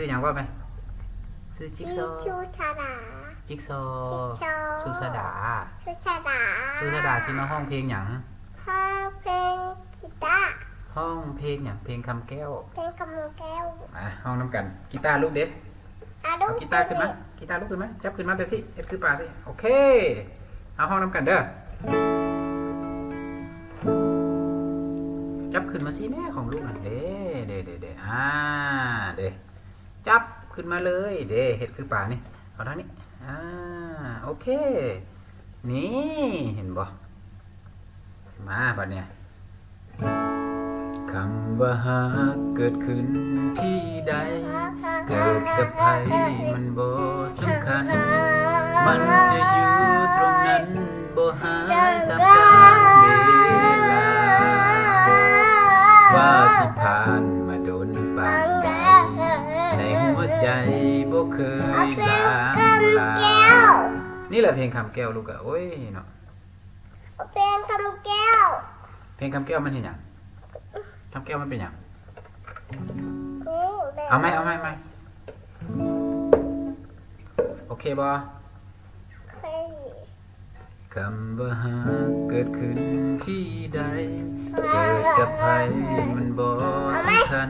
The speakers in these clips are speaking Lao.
ຊື່ຫຍັງ ເວົ້າໄປ? ຊື່ຈິກຊໍ. ຈິກຊໍ. ຈິກຊໍ. ສຸຊາດາ. ສຸຊາດາ. ສຸຊາດາຊິມາຮ້ອງເພງຫຍັງ? ຮ້ອງເພງກີຕາ. ຮ້ອງເພງຫຍັງ? ເພງຄຳແກ້ວ. ເພງຄຳແກ້ວ. ມາຮ້ອງນຳກັນ. ກີຕາລູກເດ? ອາ ເອົາ ລູກ ເອົາກີຕາຂຶ້ນມາ. ເພງ ກີຕາລຸກຂຶ້ນມາ, ຈັບຂຶ້ນມາແບບຊີ້, ເຮັດຄືປາຊີ້. ໂອເຄ. ເຮົາຮ້ອງນຳກັນເດີ. ຈັບຂຶ້ນມາຊີ້ແມ່ ຂອງລູກຫັ້ນເດ້, ເດ້, ເດ້, ເດ້. ອ່າ ເດ້. ຈັບຂຶ້ນມາເລີຍເດ້, ເຮັດຄືປານີ້. ເອົາທາງນີ້. ອ່າ ໂອເຄ. ນີ້ ເຫັນບໍ່? ມາ ບັດນີ້. ຄຳວ່າຮັກເກີດຂຶ້ນທີ່ໃດ, ເກີດກັບໃຜມັນບໍ່ສຳຄັນ, ມັນຈະຢູ່ຕົງນັ້ນບໍ່ຫາຍຕາມການເວລາ. ວ່າຊິຜ່ານມາດົນປານໃດ, ໃນຫົວໃຈບໍ່ເຄີຍລາງລາ. ນີ້ແຫຼະເພງຄຳແກ້ວລູກເອີຍ. ໂອ້ຍເນາະ. ເພງຄຳແກ້ວ. ເພງຄຳແກ້ວມັນເຮັດຫຍັງ? ຄຳແກ້ວມັນເປັນຫຍັງ? ນີ້ແບບ ເອົາໃໝ່, ເອົາໃໝ່, ໃໝ່. ໂອເຄບໍ່? ໂອເຄ. ຄຳວ່າຮັກເກີດຂຶ້ນທີ່ໃດ, ເກີດກັບໃຜມັນບໍ່ສຳຄັນ,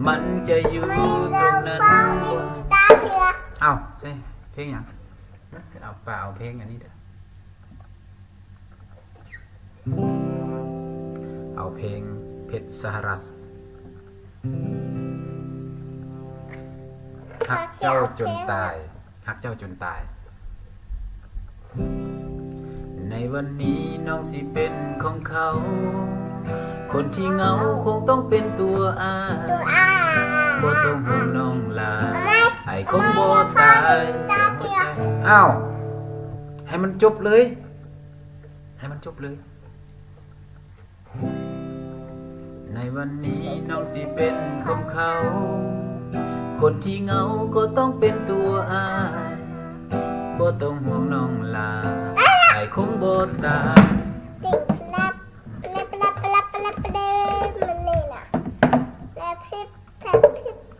ມັນຈະຢູ່ຕົງນັ້ນ. ເອົ້າ ໃສ່ເພງຫຍັງ? ເອົາປາ ເອົາເພງອັນນີ້ເດີ. ເອົາເພງເພັດສະຫະລັດ. ຮັກເຈົ້າຈົນຕາຍ, ຮັກເຈົ້າຈົນຕາຍ. ໃນວັນນີ້ນ້ອງຊິເປັນຂອງເຂົາ, ຄົນທີ່ເຫງົາຄົງຕ້ອງເປັນຕົວອ້າຍ, ຕົວອ້າຍ. ບໍ່ຕ້ອງຫ່ວງນ້ອງຫຼາຍ, ອ້າຍຄົງບໍ່ຕາຍ. ອ້າວ ໃຫ້ມັນຈົບເລີຍ. ໃຫ້ມັນຈົບເລີຍ. ໃນວັນນີ້ນ້ອງຊິເປັນຂອງເຂົາ, ຄົນທີ່ເຫງົາກໍຕ້ອງເປັນຕົວອ້າຍ, ບໍ່ຕ້ອງຫ່ວງນ້ອງຫຼາຍ, ອ້າຍຄົງບໍ່ຕາ